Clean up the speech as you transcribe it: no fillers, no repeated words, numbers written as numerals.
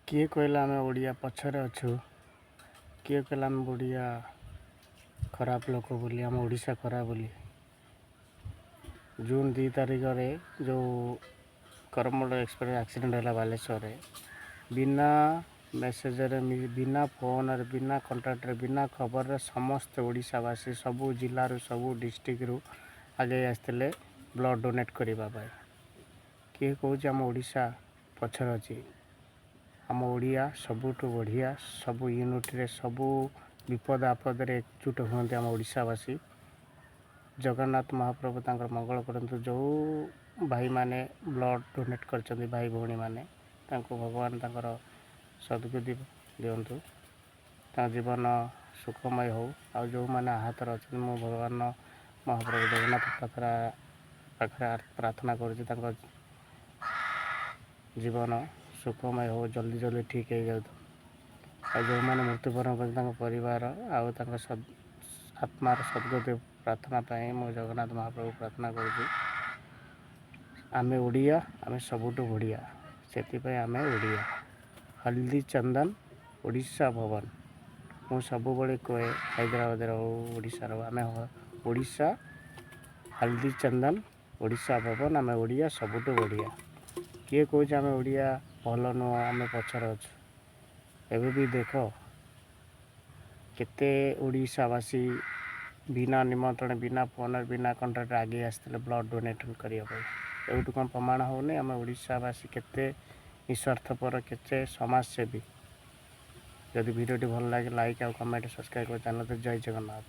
କିଏ କହିଲା ଆମେ ଓଡ଼ିଆ ପଛରେ ଅଛୁ? କିଏ କହିଲା ଆମେ ଓଡ଼ିଆ ଖରାପ ଲୋକ ବୋଲି, ଆମ ଓଡ଼ିଶା ଖରାପ ବୋଲି? ଜୁନ୍ 2 ତାରିଖରେ ଯେଉଁ କରମଣ୍ଡଳ ଏକ୍ସପ୍ରେସ୍ ଆକ୍ସିଡେଣ୍ଟ ହେଲା ବାଲେଶ୍ୱରରେ, ବିନା ମେସେଜରେ, ବିନା ଫୋନରେ, ବିନା କଣ୍ଟାକ୍ଟରେ, ବିନା ଖବରରେ ସମସ୍ତେ ଓଡ଼ିଶାବାସୀ ସବୁ ଜିଲ୍ଲାରୁ, ସବୁ ଡିଷ୍ଟ୍ରିକ୍ଟରୁ ଆଗେଇ ଆସିଥିଲେ ବ୍ଲଡ଼ ଡୋନେଟ୍ କରିବା ପାଇଁ। କିଏ କହୁଛି ଆମ ଓଡ଼ିଶା ପଛରେ ଅଛି? ଆମ ଓଡ଼ିଆ ସବୁଠୁ ବଢ଼ିଆ। ସବୁ ୟୁନିଟିରେ, ସବୁ ବିପଦ ଆପଦରେ ଏକଜୁଟ ହୁଅନ୍ତି ଆମ ଓଡ଼ିଶାବାସୀ। ଜଗନ୍ନାଥ ମହାପ୍ରଭୁ ତାଙ୍କର ମଙ୍ଗଳ କରନ୍ତୁ। ଯେଉଁ ଭାଇମାନେ ବ୍ଲଡ଼ ଡୋନେଟ୍ କରିଛନ୍ତି, ଭାଇ ଭଉଣୀମାନେ, ତାଙ୍କୁ ଭଗବାନ ତାଙ୍କର ସଦ୍ବୁଦ୍ଧି ଦିଅନ୍ତୁ, ତାଙ୍କ ଜୀବନ ସୁଖମୟ ହେଉ। ଆଉ ଯେଉଁମାନେ ଆହତରେ ଅଛନ୍ତି, ମୁଁ ଭଗବାନ ମହାପ୍ରଭୁ ଜଗନ୍ନାଥ ପାଖରେ ପ୍ରାର୍ଥନା କରୁଛି, ତାଙ୍କ ଜୀବନ ସୁଖମୟ ହେଉ, ଜଲ୍ଦି ଜଲ୍ଦି ଠିକ୍ ହେଇଯାଉ। ଆଉ ଯେଉଁମାନେ ମୃତ୍ୟୁବରଣ କରିଛନ୍ତି, ତାଙ୍କ ପରିବାର ଆଉ ତାଙ୍କ ଆତ୍ମାର ସଦ୍ଗତି ପ୍ରାର୍ଥନା ପାଇଁ ମୁଁ ଜଗନ୍ନାଥ ମହାପ୍ରଭୁ ପ୍ରାର୍ଥନା କରୁଛି। ଆମେ ଓଡ଼ିଆ, ଆମେ ସବୁଠୁ ବଢ଼ିଆ, ସେଥିପାଇଁ ଆମେ ଓଡ଼ିଆ। ହଳଦୀ ଚନ୍ଦନ ଓଡ଼ିଶା ଭବନ। ମୁଁ ସବୁବେଳେ କୁହେ, ହାଇଦ୍ରାବାଦରେ ହଉ, ଓଡ଼ିଶାର ହଉ, ଆମେ ଓଡ଼ିଶା, ହଳଦୀ ଚନ୍ଦନ ଓଡ଼ିଶା ଭବନ। ଆମେ ଓଡ଼ିଆ ସବୁଠୁ ବଢ଼ିଆ। କିଏ କହୁଛି ଆମେ ଓଡ଼ିଆ ଭଲ ନୁହଁ, ଆମେ ପଛରେ ଅଛୁ? ଏବେ ବି ଦେଖ, କେତେ ଓଡ଼ିଶାବାସୀ ବିନା ନିମନ୍ତ୍ରଣ, ବିନା ଫୋନରେ, ବିନା କଣ୍ଟାକ୍ଟରେ ଆଗେଇ ଆସିଥିଲେ ବ୍ଲଡ଼ ଡୋନେସନ୍ କରିବା ପାଇଁ। ଏଇଠୁ କ'ଣ ପ୍ରମାଣ ହେଉନି ଆମେ ଓଡ଼ିଶାବାସୀ କେତେ ନିସ୍ୱାର୍ଥପର, କେତେ ସମାଜସେବୀ? ଯଦି ଭିଡ଼ିଓଟି ଭଲ ଲାଗେ, ଲାଇକ୍ ଆଉ କମେଣ୍ଟ, ସବସ୍କ୍ରାଇବ୍ କରି ଚ୍ୟାନେଲ୍। ଜୟ ଜଗନ୍ନାଥ।